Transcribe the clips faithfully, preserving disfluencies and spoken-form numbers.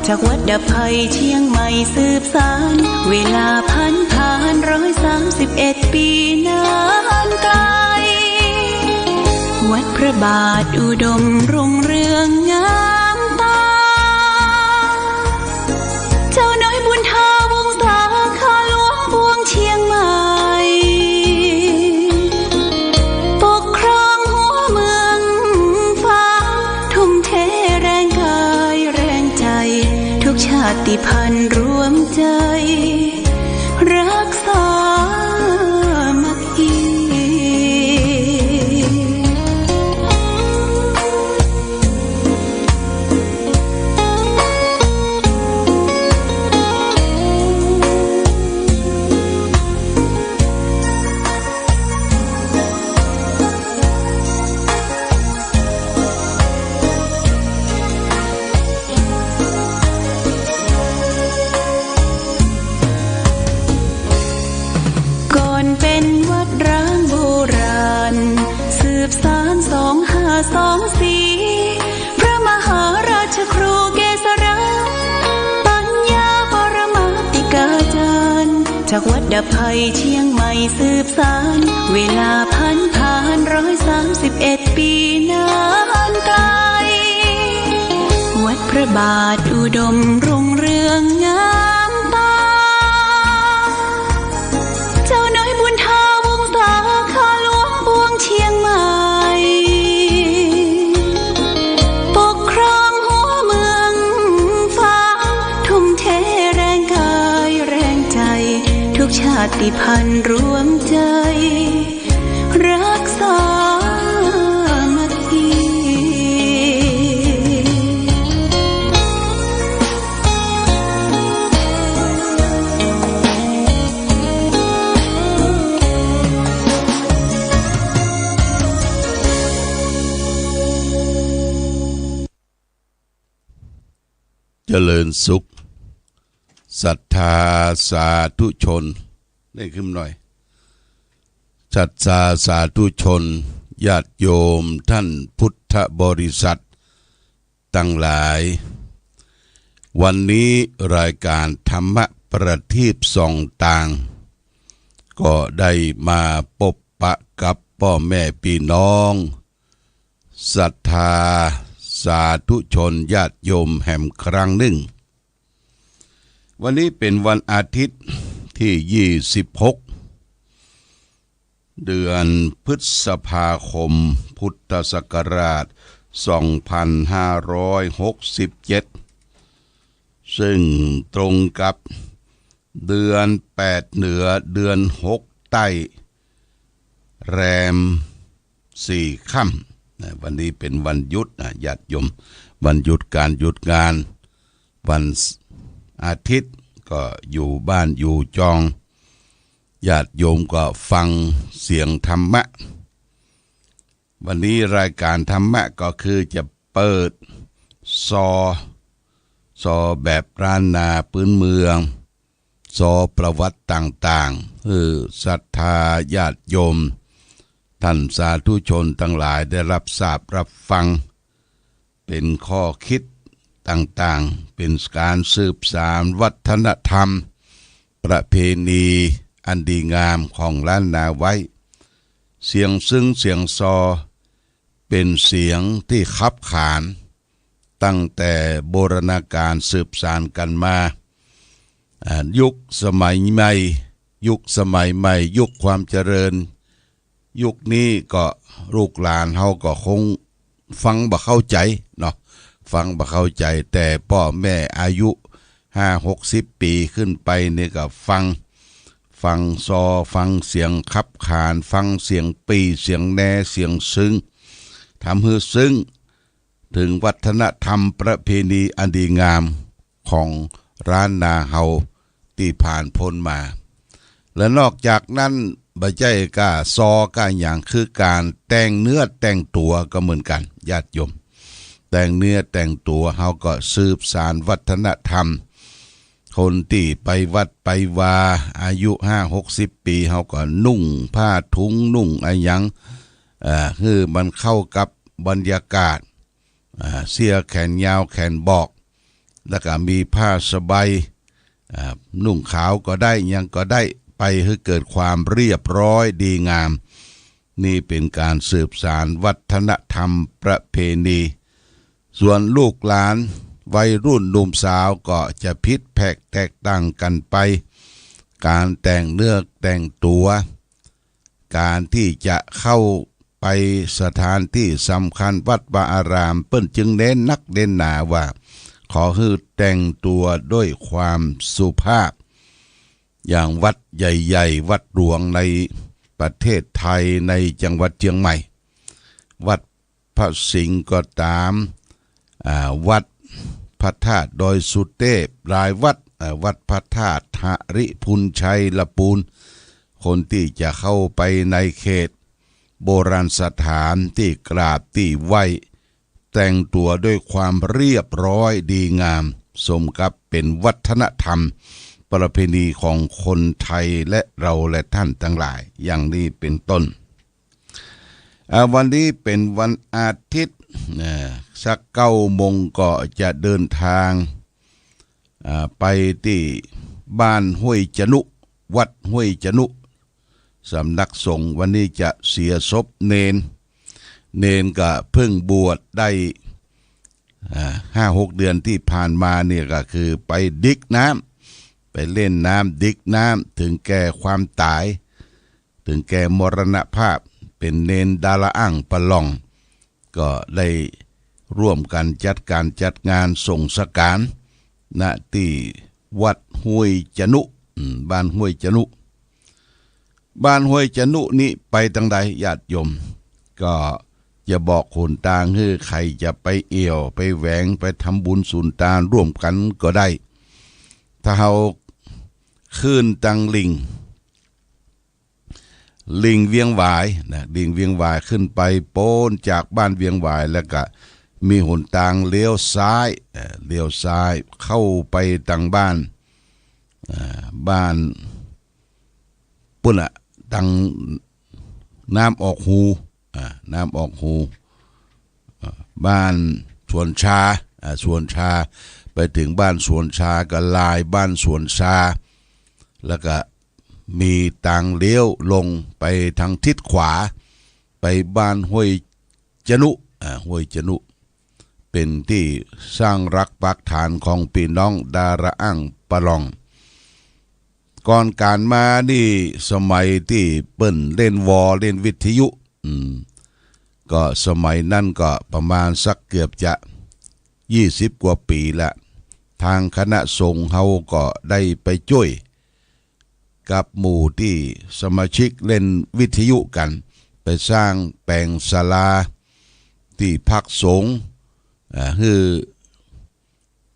จากวัดดับภัยเชียงใหม่สืบสาน เวลาผ่านผ่านร้อยสามสิบเอ็ดปีนานไกล วัดพระบาทอุดมรุ่งเรืองงามตา เจ้าน้อยบุญทาวงศา ข้าหลวงปวงเชียงใหม่ ปกครองหัวเมืองฟ้า ทุ่มเทแรงกายแรงใจ ทุกชาติพันธุ์รวมใจ รักสามัคคี ก่อนเป็นวัดร้างโบราณ สืบสานสองห้าสองสี่ พระมหาราชครูเกษรา ปัญญาปรมาติกาจารย์ จากวัดดับภัยเชียงใหม่สืบสาน เวลาผ่านผ่านร้อยสามสิบเอ็ดปีนานไกล วัดพระบาทอุดมรุ่งเรืองงามตา เจ้าน้อยบุญทาวงศา ข้าหลวงปวงเชียงใหม่ ปกครองหัวเมืองฟ้า ทุ่มเทแรงกายแรงใจ ทุกชาติพันธุ์รวมใจ รักสามัคคี เจริญสุข ศรัทธาสาธุชน ได้ขึ้นหน่อย ศรัทธาสาธุชน ญาติโยมท่านพุทธบริษัทตังหลาย วันนี้รายการธรรมะประทีปส่องตาง ก็ได้มาปบปะกับป้อแม่ปี้น้อง ศรัทธาสาธุชนญาติโยมแหมครั้งนึ่ง วันนี้เป๋นวันอาทิตย์ตี้ยี่สิบหก เดือนพฤษภาคม พุทธศักราชสองพันห้าร้อยหกสิบเจ็ด ซึ่งตรงกับเดือนแปดเหนือ เดือนหกใต้ แรมสี่ค่ำนะ วันนี้เป๋นวันหยุดนะ ญาติโยม วันหยุดก๋านหยุดงาน วันอาทิตย์ก็อยู่บ้านอยู่จอง ญาติโยมก็ฟังเสียงธรรมะ วันนี้รายการธรรมะก็คือจะเปิดซอ ซอแบบล้านนาปื๊นเมือง ซอประวัติต่างๆ หื้อศรัทธาญาติโยม ท่านสาธุชนตังหลายได้รับทราบรับฟัง เป๋นข้อคิดต่างๆ เป๋นก๋านสืบสานวัฒนธรรม ประเพณีอันดีงามของล้านนาไว้ เสียงซึ่งเสียงซอ เป๋นเสียงตี้ขับขาน ตั้งแต่โบราณกาลสืบสานกั๋นมา อ่า ยุคสมัยใหม่ ยุคสมัยใหม่ ยุคความเจริญ ยุคนี้ก็ลูกหลานเฮาก็คงฟังบ่เข้าใจ๋เนาะ ฟังบ่เข้าใจ๋ แต่ป้อแม่อายุห้าหกสิบปี๋ขึ้นไปนี่ก็ฟัง ฟังซอ ฟังเสียงขับขาน ฟังเสียงปี่ เสียงแน เสียงซึ่ง ทำหื้อซึ่ง เถิงวัฒนธรรมประเพณีอันดีงามของล้านนาเฮาตี้ผ่านป๊นมา และนอกจากนั้น บ่ใจ้ก้าซอก้าหยัง คือก๋านแต่งเนื้อแต่งตั๋วก็เหมือนกั๋น ญาติโยม แต่งเนื้อแต่งตั๋ว เฮาก็สืบสานวัฒนธรรม คนตี้ไปวัดไปวา อายุห้าหกสิบปี๋ เฮาก็นุ่งผ้าถุง นุ่งอะหยัง อ่า หื้อมันเข้ากับบรรยากาศ อ่า เสื้อแขนยาวแขนบอก แล้วก็มีผ้าสบาย อ่า นุ่งขาวก็ได้ หยังก็ได้ ไปหื้อเกิดความเรียบร้อยดีงาม นี่เป๋นก๋านสืบสานวัฒนธรรมประเพณี ส่วนลูกหลานวัยรุ่นหนุ่มสาวก็จะผิดแผกแตกต่างกั๋นไป ก๋านแต่งเนื้อแต่งตั๋ว ก๋านตี้จะเข้าไปสถานตี้สำคัญวัดวาอาราม เปิ้นจึงเน้นนักเน้นหนาว่า ขอหื้อแต่งตั๋วด้วยความสุภาพ อย่างวัดใหญ่ๆ วัดหลวงในประเทศไทย ในจังหวัดเจียงใหม่ วัดพระสิงห์ก็ต๋าม อ่า วัดพระธาตุดอยสุเทพ หลายวัด อ่า วัดพระธาตุหริภุญชัยรปูญ คนตี้จะเข้าไปในเขตโบราณสถานตี้กราบตี้ไหว้ แต่งตั๋วด้วยความเรียบร้อยดีงาม สมกับเป๋นวัฒนธรรมประเพณีของคนไทยและเราและท่านตังหลาย อย่างนี้เป๋นต้น อ่า วันนี้เป๋นวันอาทิตย์ อ่า สักเก้าโมงก็จะเดินทาง อ่า ไปตี้บ้านห้วยจนุ วัดห้วยจนุ สำนักสงฆ์ วันนี้จะเสียศพเณร เณรก็เพิ่งบวชได้ อ่า ห้าหกเดือนตี้ผ่านมาเนี่ย ก็คือไปดิกน้ำ ไปเล่นน้ำดิกน้ำ เถิงแก่ความต๋าย เถิงแก่มรณภาพ เป๋นเณรดาระอั้งปะล่อง ก็ได้ร่วมกั๋นจัดก๋านจัดงานส่งสังขาร ณ ตี้วัดห้วยจนุ อืม บ้านห้วยจนุ บ้านห้วยจนุนี่ไปตางใด ญาติโยม ก็จะบอกหนตางหื้อใผจะไปเอี่ยวไปแหวงไปทำบุญสุนตานร่วมกั๋นก็ได้ ถ้าเฮาขึ้นตางลิ่ง ลิ่งเวียงหวายนะ ลิ่งเวียงหวายขึ้นไปป๊นจากบ้านเวียงหวายแล้วก็มีหนตางเลี้ยวซ้าย เอ่อ เลี้ยวซ้ายเข้าไปตางบ้าน อ่า บ้านปุ้นละ ตางน้ำออกฮู อ่า น้ำออกฮู อ่า บ้านสวนชา อ่า สวนชา ไปเถิงบ้านสวนชาก็ลายบ้านสวนชา แล้วก็ มีตางเลี้ยวลงไปตางทิศขวา ไปบ้านห้วยจนุ อ่า ห้วยจนุ เป๋นตี้สร้างรากปักฐานของปี้น้องดาระอั้งปะล่อง ก่อนก๋านมานี่ สมัยตี้เปิ้นเล่นวอเล่นวิทยุ อืม ก็สมัยนั้นก็ประมาณสักเกือบจะยี่สิบกว่าปี๋ละ ตางคณะสงฆ์เฮาก็ได้ไปจ้วย กับหมู่ตี้สมาชิกเล่นวิทยุกั๋น ไปสร้างแป๋งศาลาตี้พักสงฆ์ อ่า หื้อ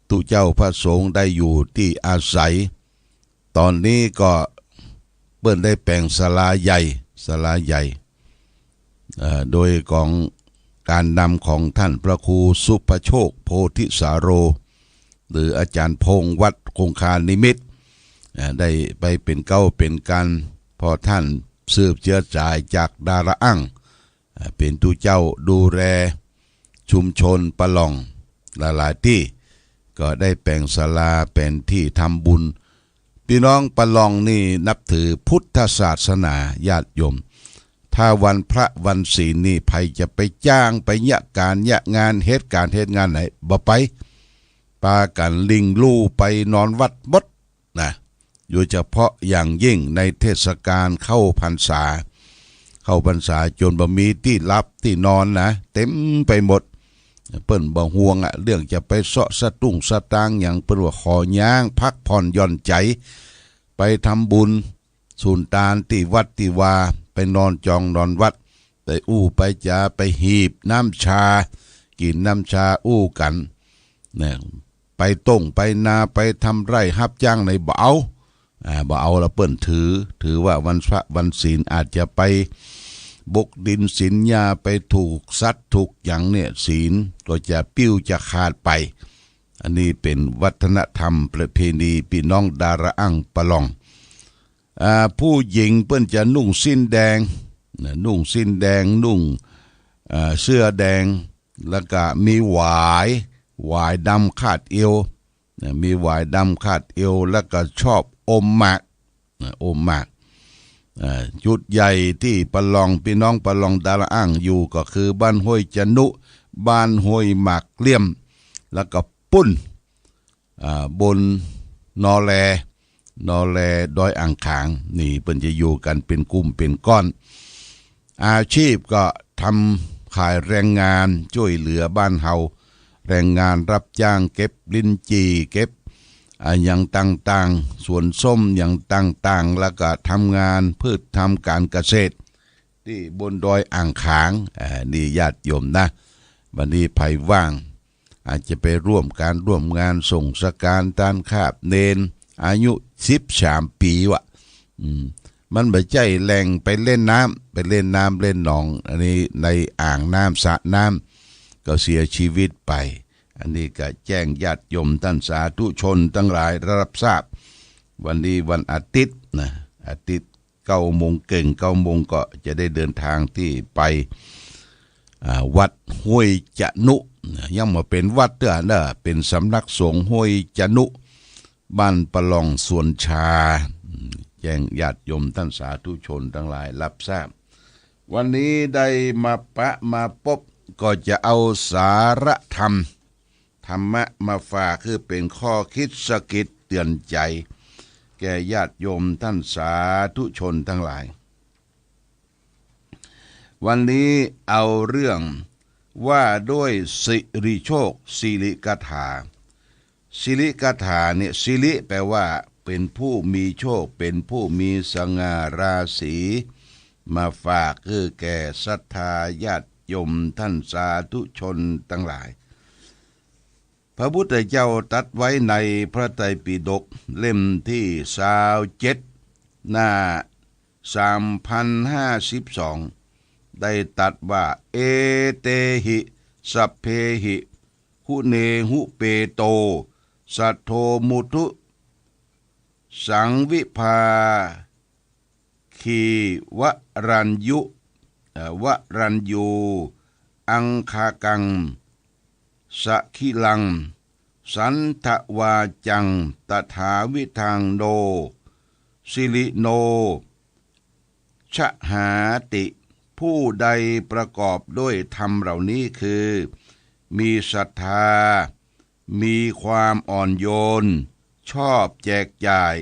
ตุ๊เจ้าพระสงฆ์ได้อยู่ตี้อาศัย ต๋อนนี้ก็เปิ้นได้แป๋งศาลาใหญ่ ศาลาใหญ่ เอ่อ โดยก๋องก๋านนำของต้านพระครูสุภโชคโพธิสาโร หรืออาจ๋ารย์พงษ์วัดคงคานิมิตร อ่า ได้ไปเป๋นเก๊าเป๋นกั๋น เพราะต้านสืบเจื๊อสายจากดาระอั้ง อ่า เป๋นตุ๊เจ้าดูแลชุมชนปะล่องหลายๆ ตี้ ก็ได้แป๋งศาลาเป๋นตี้ทำบุญ ปี้น้องปะล่องนี่นับถือพุทธศาสนา ญาติโยม ถ้าวันพระวันศีลนี่ ใผจะไปจ้างไปเยียะก๋านเยียะงาน เหตุก๋ารณ์เหตุงานไหน บ่ไป ปากั๋นลิ่งลู่ไปนอนวัดหมดนะ โดยเฉพาะอย่างยิ่งในเทศกาลเข้าพรรษา เข้าพรรษาจ๋นบ่มีตี้หลับตี้นอนนะ เต็มไปหมด เปิ้นบ่ห่วงอะ เรื่องจะไปเซาะสตุ้งสตางค์หยัง เปิ้นว่าขอย่างพักผ่อนหย่อนใจ๋ ไปทำบุญสุนตานตี้วัดตี้วา ไปนอนจองนอนวัด ไปอู้ไปจ๋า ไปหีบน้ำชา กิ๋นน้ำชาอู้กั๋น นะ ไปต้งไปนา ไปทำไร่ฮับจ้างไหนบ่เอา อ่า บ่เอาละ เปิ้นถือ ถือว่าวันพระวันศีลอาจจะไปบกดินสินหญ้า ไปถูกสัตว์ถูกหยังเนี่ย ศีลก็จะปิ้วจะขาดไป อันนี้เป๋นวัฒนธรรมประเพณีปี้น้องดาระอั้งปะล่อง อ่า ผู้หญิงเปิ้นจะนุ่งสิ้นแดง นะ นุ่งสิ้นแดง นุ่ง อ่า เสื้อแดง แล้วก็มีหวาย หวายดำคาดเอว นะ มีหวายดำคาดเอว แล้วก็ชอบอมหมาก นะ อมหมาก อ่า จุดใหญ่ตี้ปะลอง ปี้น้องปะลองตะละอ่างอยู่ก็คือบ้านห้วยจะนุ บ้านห้วยหมากเกลี้ยม แล้วก็ปุ้น อ่า บนนอแล นอแลดอยอ่างขาง นี่เปิ้นจะอยู่กั๋นเป๋นกลุ่มเป๋นก้อน อาชีพก็ทำขายแรงงาน จ้วยเหลือบ้านเฮา แรงงานรับจ้างเก็บลิ้นจี่ เก็บ อ่า หยังต่างๆ สวนส้มหยังต่างๆ แล้วก็ทำงานพืช ทำก๋านเกษตร ตี้บนดอยอ่างขาง อ่า นี่ญาติโยมนะ บัดนี้ใผว่าง อาจจะไปร่วมก๋านร่วมงาน ส่งสังฆารต้านคาบเณร อายุสิบสามปี๋วะ อืม มันบ่ใจ้แหล่งไปเล่นน้ำ ไปเล่นน้ำเล่นหนอง อันนี้ในอ่างน้ำสระน้ำ ก็เสียชีวิตไป อันนี้ก็แจ้งญาติโยมต้านสาธุชนตังหลายได้รับทราบ วันนี้วันอาทิตย์นะ อาทิตย์ เก้าโมงเกิ่ง เก้าโมงก็จะได้เดินทางตี้ไป อ่า วัดห้วยจะนุนะ ยังบ่เป๋นวัดเตื้อนะ เป๋นสำนักสงฆ์ห้วยจะนุ บ้านปะลองสวนชา อืม แจ้งญาติโยมต้านสาธุชนตังหลายรับทราบ วันนี้ได้มาปะมาปบ ก็จะเอาสาระธรรม ธรรมะมาฝาก คือเป๋นข้อคิดสะกิดเตื๋อนใจ๋ แก่ญาติโยมต้านสาธุชนตังหลาย วันนี้เอาเรื่องว่าด้วยสิริโชค สิริคาถา สิริคาถาเนี่ย สิริแปลว่าเป๋นผู้มีโชค เป๋นผู้มีสง่าราศี มาฝากคือแก่ศรัทธาญาติโยมต้านสาธุชนตังหลาย พระพุทธเจ้าตรัสไว้ในพระไตรปิฎกเล่มตี้ซาวเจ็ด หน้าสามพันห้าสิบสอง ได้ตรัสว่า เอเตหิ สัพเพหิ คุเณหุ เปโต สัทโธ มุทุ สังวิภา ขีวรัญยุ เอ่อ วรัญยู อังคากัง สะคิลัง สันทวาจัง ตถาวิธัง โน สิริโน ชหาติ ผู้ใดประกอบด้วยธรรมเหล่านี้คือ มีศรัทธา มีความอ่อนโยน ชอบแจกจ่าย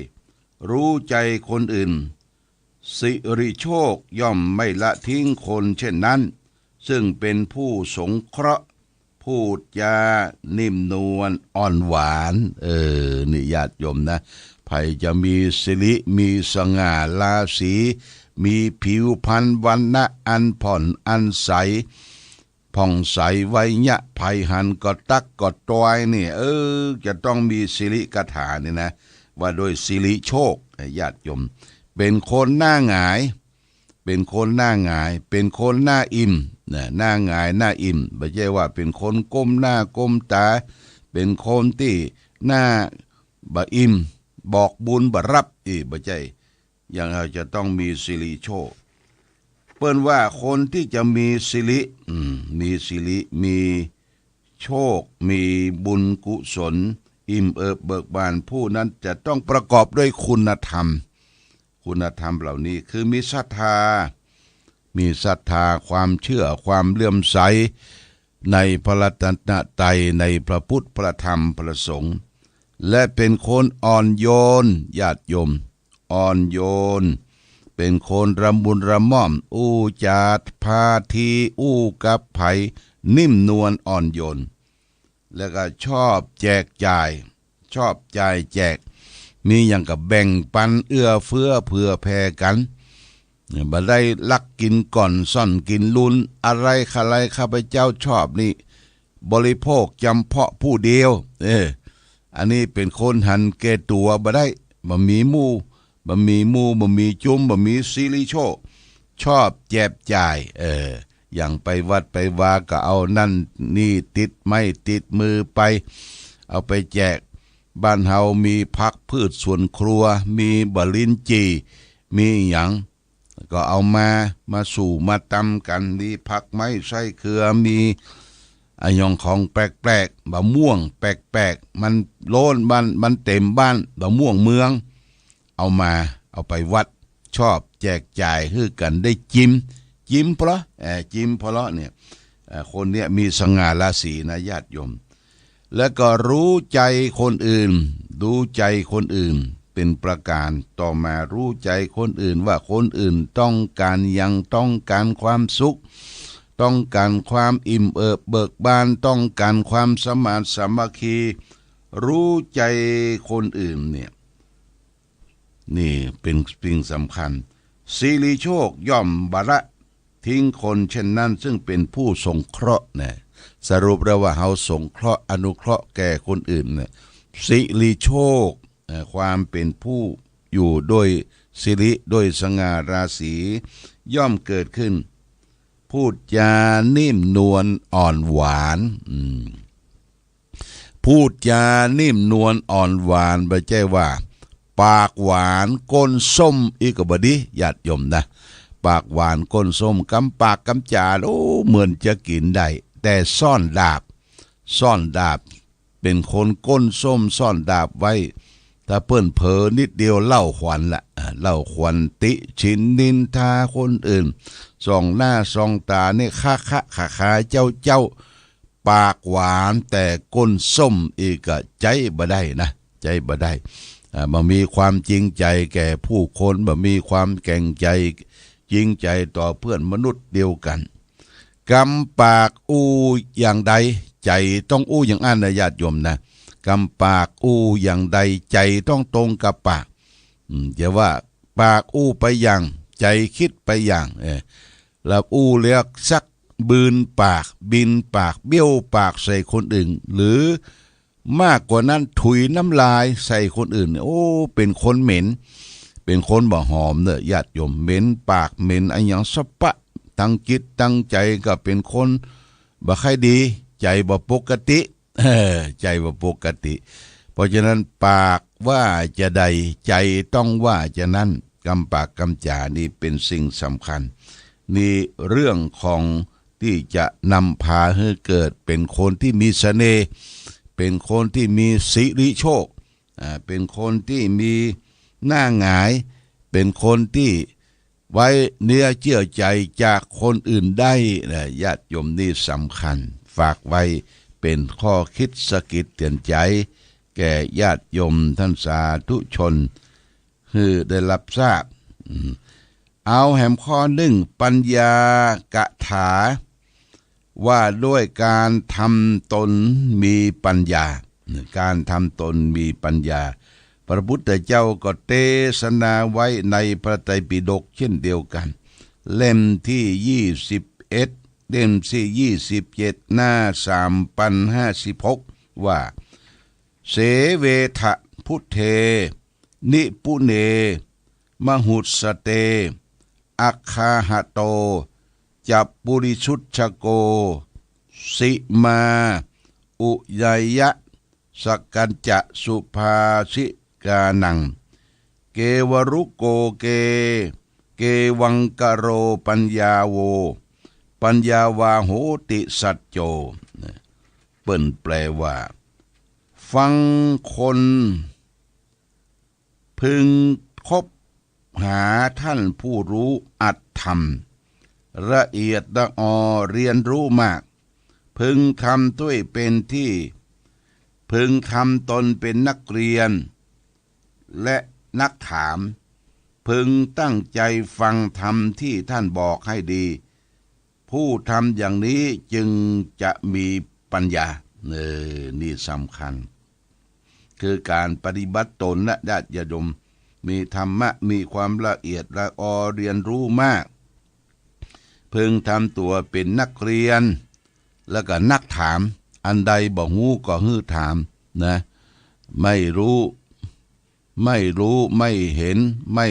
รู้ใจคนอื่น สิริโชคย่อมไม่ละทิ้งคนเช่นนั้น ซึ่งเป็นผู้สงเคราะห์ พูดจานิ่มนวลอ่อนหวาน เออ นี่ญาติโยมนะ ใผจะมีสิริ มีสง่าราศี มีผิวพรรณวรรณะอันผ่องอันใส ผ่องใสไวยะ ใผหันก็ตั๊กก็ตวยนี่ เออ จะต้องมีสิริคาถานี่นะ ว่าด้วยสิริโชค ญาติโยม เป๋นคนหน้าหงาย เป๋นคนหน้าหงาย เป๋นคนหน้าอิ่ม นะ หน้าหงายหน้าอิ่ม บ่ใจ้ว่าเป๋นคนก้มหน้าก้มต๋า เป๋นคนตี้หน้าบ่อิ่ม บอกบุญบ่ฮับ อี้ บ่ใจ้ อย่างเฮาจะต้องมีสิริโชค เปิ้นว่าคนตี้จะมีสิริ อืม มีสิริ มีโชค มีบุญกุศล อิ่มเอิบเบิกบาน ผู้นั้นจะต้องประกอบด้วยคุณธรรม คุณธรรมเหล่านี้คือมีศรัทธา มีศรัทธา ความเชื่อ ความเลื่อมใสในพระรัตนตรัย ในพระพุทธ พระธรรม พระสงฆ์ และเป๋นคนอ่อนโยน ญาติโยม อ่อนโยน เป๋นคนละมุนละม่อม อู้จ๋าพาที อู้กับใผนิ่มนวลอ่อนโยน แล้วก็ชอบแจกจ่าย ชอบจ่ายแจก มีหยังก็แบ่งปันเอื้อเฟื้อเผื่อแผ่กั๋น บ่ได้ลักกิ๋นก่อนซ่อนกิ๋นลุน อะไรใคร่ข้าพเจ้าชอบนี่ บริโภคจำเพาะผู้เดียว เออ อันนี้เป๋นคนหันแก่ตั๋วบ่ได้ บ่มีหมู่ บ่มีหมู่ บ่มีจุม บ่มีสิริโชค ชอบแจกจ่าย เออ อย่างไปวัดไปวาก็เอานั่นนี่ติดไม้ติดมือไป เอาไปแจก บ้านเฮามีผักพืชสวนครัว มีบ่าลิ้นจี่ มีหยัง ก็เอามา มาสู่มาตำกั๋น มีผักไม้ไส้เครือ มี อะหยังของแปลกๆ บะม่วงแปลกๆ มันโล้นบ้าน มันเต็มบ้าน บะม่วงเมือง เอามา เอาไปวัด ชอบแจกจ่ายหื้อกั๋นได้จิม จิมเพราะ เอ่อ จิมเพราะเนี่ย เอ่อ คนเนี่ยมีสง่าราศีนะญาติโยม แล้วก็รู้ใจ๋คนอื่น รู้ใจ๋คนอื่น เป๋นประก๋านต่อมา รู้ใจ๋คนอื่นว่าคนอื่นต้องก๋านหยัง ต้องก๋านความสุข ต้องก๋านความอิ่มเอิบเบิกบาน ต้องก๋านความสมานสามัคคี รู้ใจ๋คนอื่นเนี่ย นี่เป๋นสิ่งสำคัญ สิริโชคย่อมบ่ละทิ้งคนเช่นนั้น ซึ่งเป๋นผู้สงเคราะห์นะ สรุปแล้วว่าเฮาสงเคราะห์อนุเคราะห์แก่คนอื่นเนี่ย สิริโชค เอ่อ ความเป๋นผู้อยู่ด้วยสิริ ด้วยสง่าราศี ย่อมเกิดขึ้น พูดจานิ่มนวลอ่อนหวาน อืม พูดจานิ่มนวลอ่อนหวาน บ่ใจ้ว่า ปากหวานก้นส้มอี้ก็บ่ดี ญาติโยมนะ ปากหวานก้นส้ม กำปากกำจ๋า โอ้ เหมือนจะกิ๋นได้ แต่ซ่อนดาบ ซ่อนดาบ เป๋นคนก้นส้มซ่อนดาบไว้ ถ้าเปิ้นเผลอนิดเดียวเล่าขวัญละ อ่า เล่าขวัญ ติฉินนินทาคนอื่น ส่องหน้าส่องต๋านี่ คะคะขาขาเจ้าเจ้า ปากหวานแต่ก้นส้มอี้ก็ใจ๊บ่ได้นะ ใจ๊บ่ได้ อ่า บ่มีความจริงใจ๋แก่ผู้คน บ่มีความแก่งใจ๋ จริงใจ๋ต่อเพื่อนมนุษย์เดียวกั๋น กำปากอู้อย่างใด ใจ๋ต้องอู้อย่างอั้นนะญาติโยมนะ กำปากอู้อย่างใด ใจ๋ต้องตรงกับปาก อืม จะว่าปากอู้ไปอย่าง ใจ๋กึ๊ดไปอย่าง เออ แล้วอู้แล้วสัก บืนปาก บินปาก เบี้ยวปากใส่คนอื่น หรือมากกว่านั้นถุยน้ำลายใส่คนอื่น โอ้ เป๋นคนเหม็น เป๋นคนบ่หอมเน่อญาติโยม เหม็นปากเหม็นอะหยังสะปะ ตังจิตตังใจ๋ก็เป๋นคนบ่ใค่ดี ใจ๋บ่ปกติ เออ ใจ๋บ่ปกติ เพราะฉะนั้นปากว่าจะใด ใจ๋ต้องว่าจะนั้น กำปากกำจ๋านี่เป๋นสิ่งสำคัญ นี่เรื่องของตี้จะนำพาหื้อเกิดเป๋นคนตี้มีเสน่ห์ เป๋นคนตี้มีสิริโชค อ่า เป๋นคนตี้มีหน้าหงาย เป๋นคนตี้ ไว้เนื้อเจื้อใจ๋จากคนอื่นได้นะ ญาติโยม นี่สำคัญ ฝากไว้เป๋นข้อกึ๊ดสะกิดเตื๋อนใจ๋ แก่ญาติโยมต้านสาธุชน หื้อได้ฮับทราบ อืม เอาแหมข้อนึ่ง ปัญญากถา ว่าด้วยก๋านทำตนมีปัญญา ก๋านทำตนมีปัญญา พระพุทธเจ้าก็เตสนาไว้ในพระไตรปิฎกเช่นเดียวกั๋น เล่มตี้ยี่สิบเอ็ด เล่มตี้ยี่สิบเจ็ด หน้าสามปันห้าสิบหก ว่า เสเวทะพุทเท นิปุเณ มหุสเต อักขาหะโต จะปุริสุชโก สิมา อุยยะ สกัญจะสุภาสิกานัง เกวรุโกเก เกวังกโรปัญญาโว ปัญญาวาโหติสัจโจ เปิ้นแปลว่า ฟังคน พึงคบหาท่านผู้รู้อัตธรรม ละเอียดละออเรียนรู้มาก พึงทำตนเป๋นตี้ พึงทำตนเป๋นนักเรียน และนักถาม พึงตั้งใจ๋ฟังธรรมตี้ท่านบอกให้ดี ผู้ทำอย่างนี้จึงจะมีปัญญา เออ นี่สำคัญ คือก๋านปฏิบัติตนนะญาติโยม มีธรรมะ มีความละเอียดละออเรียนรู้มาก พึงทำตั๋วเป๋นนักเรียน แล้วก็นักถาม อันใดบ่ฮู้ก็หื้อถามนะ ไม่รู้ ไม่รู้ ไม่เห็น ไม่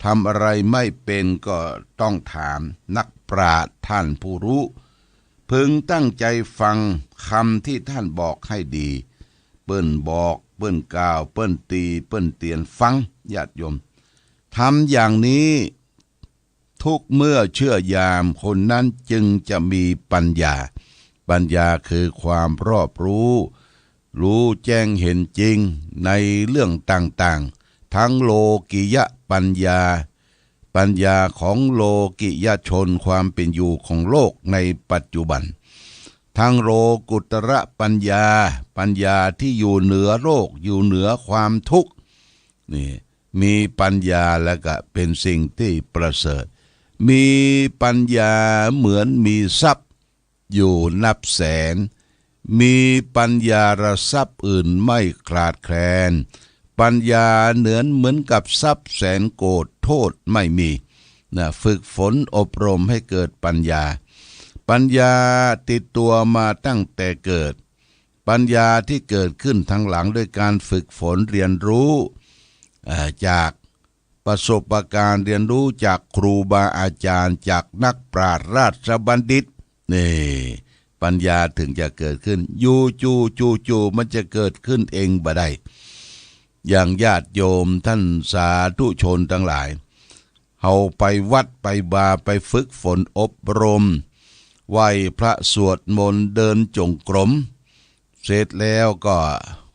ทำอะไรไม่เป๋นก็ต้องถามนักปราชญ์ท่านผู้รู้ พึงตั้งใจ๋ฟังคำตี้ท่านบอกให้ดี เปิ้นบอก เปิ้นกล่าว เปิ้นตี เปิ้นเตียน ฟัง ญาติโยม ทำอย่างนี้ ทุกเมื่อเชื่อยาม คนนั้นจึงจะมีปัญญา ปัญญาคือความรอบรู้ รู้แจ้งเห็นจริงในเรื่องต่างๆ ทั้งโลกิยปัญญา ปัญญาของโลกิยชน ความเป็นอยู่ของโลกในปัจจุบัน ทั้งโลกุตระปัญญา ปัญญาที่อยู่เหนือโลก อยู่เหนือความทุกข์ นี่ มีปัญญาแล้วก็เป็นสิ่งที่ประเสริฐ มีปัญญาเหมือนมีทรัพย์อยู่นับแสน มีปัญญาละทรัพย์อื่นไม่ขาดแคลน ปัญญาเหมือนเหมือนกับทรัพย์แสนโกด โทษไม่มี นะ ฝึกฝนอบรมให้เกิดปัญญา ปัญญาติดตัวมาตั้งแต่เกิด ปัญญาที่เกิดขึ้นทางหลังด้วยการฝึกฝนเรียนรู้ เอ่อ จากประสบการณ์ เรียนรู้จากครูบาอาจารย์ จากนักปราชญ์ราชบัณฑิต นี่ ปัญญาถึงจะเกิดขึ้น อยู่จู่ๆๆ มันจะเกิดขึ้นเองบ่ได้ อย่างญาติโยมท่านสาธุชนทั้งหลาย เฮาไปวัดไปวา ไปฝึกฝนอบรม ไหว้พระสวดมนต์ เดินจงกรม เสร็จแล้วก็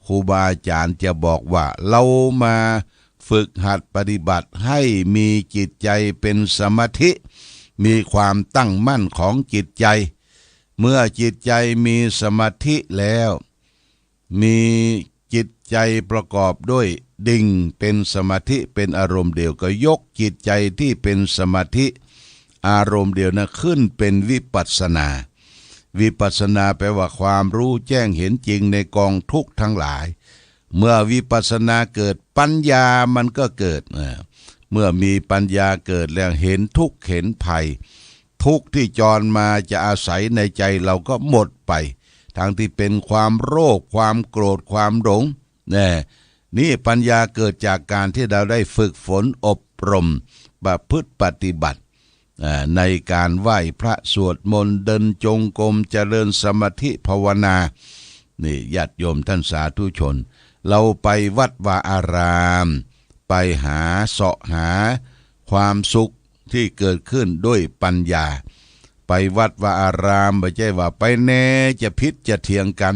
ครูบาอาจารย์จะบอกว่า เรามาฝึกหัดปฏิบัติให้มีจิตใจเป็นสมาธิ มีความตั้งมั่นของจิตใจ เมื่อจิตใจมีสมาธิแล้ว มีจิตใจประกอบด้วยดิ่งเป็นสมาธิเป็นอารมณ์เดียว ก็ยกจิตใจที่เป็นสมาธิอารมณ์เดียวนั้นขึ้นเป็นวิปัสสนา วิปัสสนาแปลว่าความรู้แจ้งเห็นจริงในกองทุกข์ทั้งหลาย เมื่อวิปัสสนาเกิด ปัญญามันก็เกิด เอ่อ เมื่อมีปัญญาเกิดแล้ว เห็นทุกข์เห็นภัย ทุกข์ที่จรมาจะอาศัยในใจเราก็หมดไป ทั้งที่เป็นความโลภ ความโกรธ ความหลง แน่ นี่ปัญญาเกิดจากการที่เราได้ฝึกฝนอบรมประพฤติปฏิบัติ อ่า ในการไหว้พระสวดมนต์ เดินจงกรม เจริญสมาธิภาวนา นี่ญาติโยมท่านสาธุชน เราไปวัดวาอาราม ไปหาเสาะหาความสุขที่เกิดขึ้นด้วยปัญญา ไปวัดวาอาราม บ่ใจ้ว่าไปแน่จะผิดจะเถียงกั๋น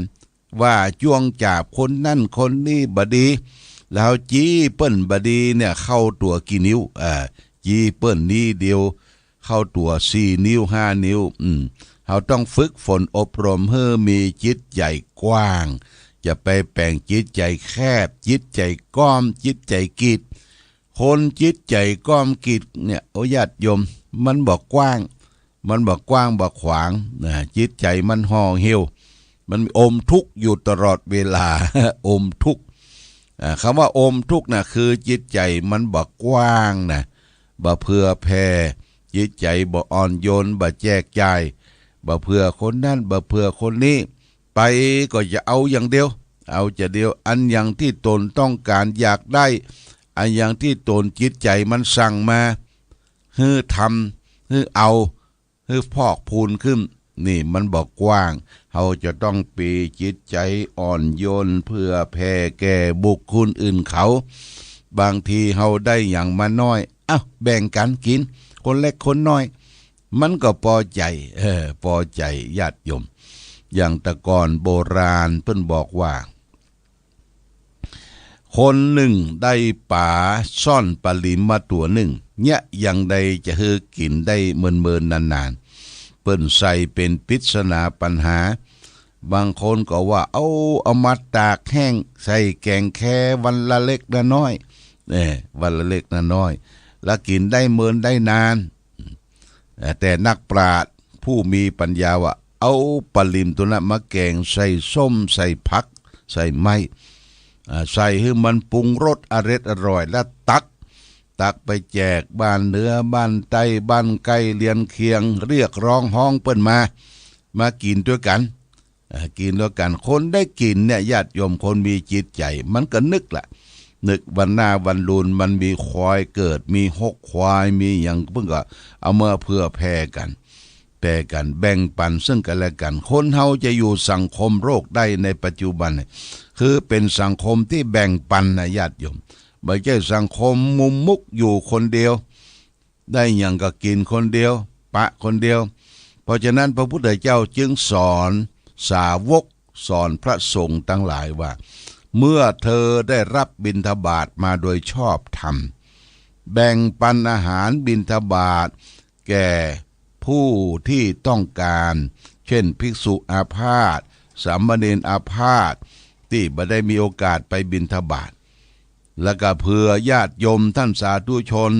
ว่าจ้วงจาบคนนั้นคนนี้บ่ดี แล้วจี้เปิ้นบ่ดีเนี่ยเข้าตั๋วกี่นิ้ว เอ่อ จี้เปิ้นนี้เดียว เข้าตั๋วสี่นิ้วห้านิ้ว อืม เฮาต้องฝึกฝนอบรมหื้อมีจิตใจ๋กว้าง จะไปแป๋งจิตใจ๋แคบ จิตใจ๋ก้อม จิตใจ๋กีด คนจิตใจ๋ก้อมกีดเนี่ย โอ้ญาติโยม มันบ่กว้าง มันบ่กว้างบ่ขวาง นะ จิตใจ๋มันห่อเหี่ยว มันอมทุกข์อยู่ตลอดเวลา อมทุกข์ อ่า กำว่าอมทุกข์น่ะ คือจิตใจ๋มันบ่กว้างนะ บ่เผื่อแผ่ จิตใจ๋บ่อ่อนโยน บ่แจกจ่าย บ่เผื่อคนนั้น บ่เผื่อคนนี้ ไปก็จะเอาอย่างเดียว เอาจะเดียว อันอย่างที่ตนต้องการอยากได้ อันอย่างที่ตนจิตใจ๋มันสั่งมา หื้อทำ หื้อเอา หื้อพอกพูนขึ้น นี่มันบ่กว้าง เฮาจะต้องปีจิตใจ๋อ่อนโยนเผื่อแผ่แก่บุคคลอื่นเขา บางทีเฮาได้หยังมาน้อย เอ้า แบ่งกั๋นกิ๋น คนเล็กคนน้อย มันก็ปอใจ๋ เออ ปอใจ๋ญาติโยม อย่างแต่ก่อนโบราณเปิ้นบอกว่า คนนึ่งได้ป๋าซ่อนป๋าหลิมมาตั๋วนึ่ง เยียะอย่างใดจะหื้อกิ๋นได้เมินๆ นานๆ เปิ้นใส่เป๋นปริศนาปัญหา บางคนก็ว่า เอา เอามาตากแห้ง ใส่แก๋งแควันละเล็กละน้อย เออ วันละเล็กละน้อย แล้วกิ๋นได้เมินได้นาน แต่นักปราชญ์ผู้มีปัญญาว่า เอาป๋าหลิมตั๋วนั้นมาแก๋งใส่ส้ม ใส่ผัก ใส่ไม้ อ่า ใส่หื้อมันปรุงรสอร็ดอร่อย แล้วตัก ตักไปแจกบ้านเหนือ บ้านใต้ บ้านใก้เรือนเคียง เรียกร้องฮ้องเปิ้นมา มากิ๋นตวยกั๋น อ่า กิ๋นตวยกั๋น คนได้กิ๋นเนี่ย ญาติโยม คนมีจิตใจ๋ มันก็นึกละ นึกวันหน้าวันลุน มันมีควายเกิด มีหกควาย มีหยัง เปิ้นก็เอามาเผื่อแผ่กั๋น แผ่กั๋น แบ่งปั๋นซึ่งกั๋นและกั๋น คนเฮาจะอยู่สังคมโลกได้ในปัจจุบันเนี่ย คือเป๋นสังคมตี้แบ่งปั๋นนะญาติโยม บ่ใจ้สังคมมุมมุกอยู่คนเดียว ได้หยังก็กิ๋นคนเดียว ปะคนเดียว เพราะฉะนั้นพระพุทธเจ้าจึงสอนสาวก สอนพระสงฆ์ตังหลายว่า เมื่อเธอได้รับบิณฑบาตมาโดยชอบธรรม แบ่งปันอาหารบิณฑบาตแก่ผู้ที่ต้องการ เช่น ภิกษุอาพาธ สามเณรอาพาธ ตี้บ่ได้มีโอกาสไปบิณฑบาต แล้วก็เผื่อญาติโยมท่านสาธุชน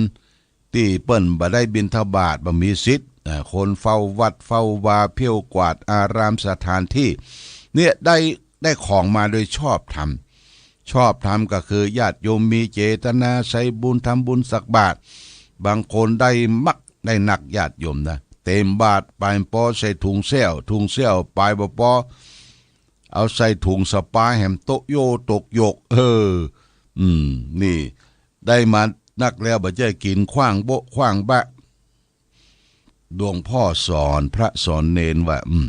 ตี้เปิ้นบ่ได้บิณฑบาต บ่มีสิทธิ์ อ่า คนเฝ้าวัดเฝ้าวา เผี้ยวกวาดอารามสถานที่ เนี่ยได้ ได้ของมาโดยชอบธรรม ชอบธรรมก็คือญาติโยมมีเจตนาใส่บุญทำบุญสักบาตร บางคนได้มักได้นักญาติโยมนะ เต็มบาตรไปปอใส่ถุงแส้ว ถุงแส้วไปบ่ปอ เอาใส่ถุงสะปายแหมโตะโยตกหยก เออ อืม นี่ ได้มานักแล้วบ่ใจ้กิ๋นขว้างโบ๊ะขว้างบะ หลวงพ่อสอนพระสอนเณรว่า อืม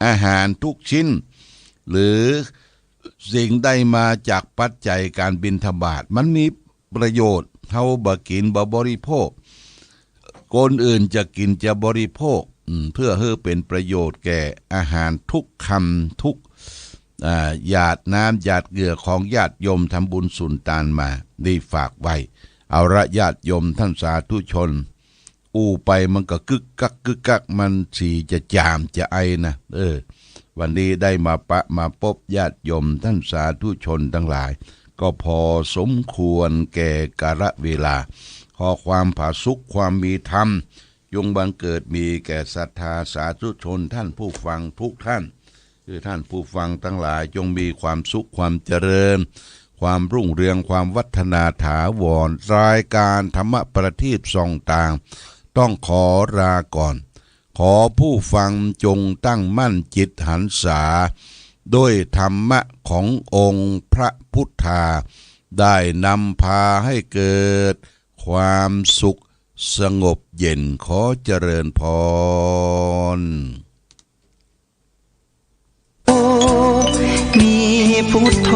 อาหารทุกชิ้น หรือสิ่งได้มาจากปัจจัยการบิณฑบาต มันมีประโยชน์ เฮาบ่กิ๋นบ่บริโภค คนอื่นจะกิ๋นจะบริโภค อืม เพื่อหื้อเป๋นประโยชน์แก่อาหารทุกคำทุก อ่า หยาดน้ำหยาดเหงื่อของญาติโยมทำบุญสุนตานมา นี่ฝากไว้ เอาละญาติโยมท่านสาธุชน อู้ไปมันก็กึกกักกึกกัก มันสีจะจามจะไอนะ เออ วันนี้ได้มาปะมาปบญาติโยมท่านสาธุชนตังหลาย ก็พอสมควรแก่กาลเวลา ขอความผาสุกความมีธรรม จงบังเกิดมีแก่ศรัทธาสาธุชนท่านผู้ฟังทุกท่าน คือท่านผู้ฟังตังหลายจงมีความสุขความเจริญ ความรุ่งเรืองความวัฒนาถาวร รายการธรรมประทีปส่องตาง ต้องขอลาก่อน ขอผู้ฟังจงตั้งมั่นจิตหันษา ด้วยธรรมะขององค์พระพุทธา ได้นำพาให้เกิดความสุขสงบเย็น ขอเจริญพร มีพุทโธ